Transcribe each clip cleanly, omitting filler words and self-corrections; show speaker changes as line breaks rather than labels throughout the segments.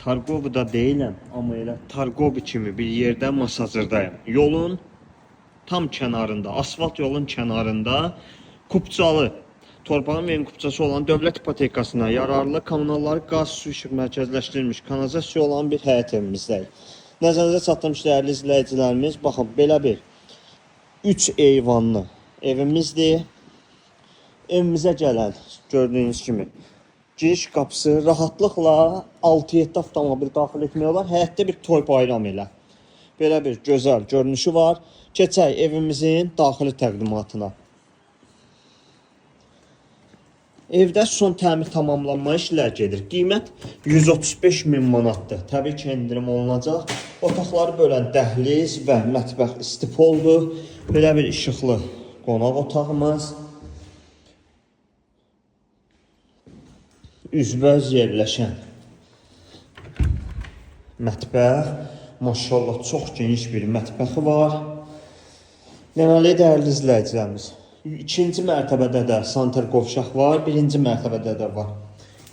Targovda deyiləm, amma elə Targovi kimi bir yerdə Masazırdayam. Yolun tam kənarında, asfalt yolun kənarında kupçalı, torpağın verin kupçası olan dövlət ipotekasına yararlı kommunalları qaz, su, işıq mərkəzləşdirilmiş kanalizasiya olan bir həyət evimizdəyik. Nəzərinizə çatdırmış dəyərli izləyicilərimiz, baxın belə bir 3 eyvanlı evimizdir. Evimizə gələn gördüyünüz kimi giriş qapısı rahatlıqla 6-7 avtomobil daxil etmək olar. Həyətdə bir toy bayram elə. Belə bir gözəl görünüşü var. Keçək evimizin daxili təqdimatına. Evdə son təmir tamamlanma işlər gedir. Qiymət 135 min manatdır. Təbii ki, endirim olunacaq. Otaqları bölən dəhliz və mətbəx istipoldur. Belə bir işıqlı qonaq otağımız. Üzbəüz yerləşən mətbəx. Maşallah, çox geniş bir mətbəxi var. Deməli, dəyərli izləyicilərimiz, ikinci mərtəbədə də sanitar qovşaq var, birinci mərtəbədə də var.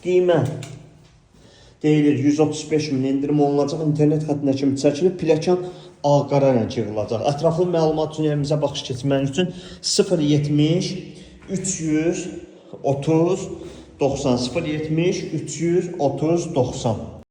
Qiymət deyilir 135 min, endirim olunacaq, internet xəttinə kimi çəkilib, pilləkən ağ-qara rəng yığılacaq. Ətraflı məlumat üçün evimizə baxış keçmək üçün 070 330 90 070 330 90.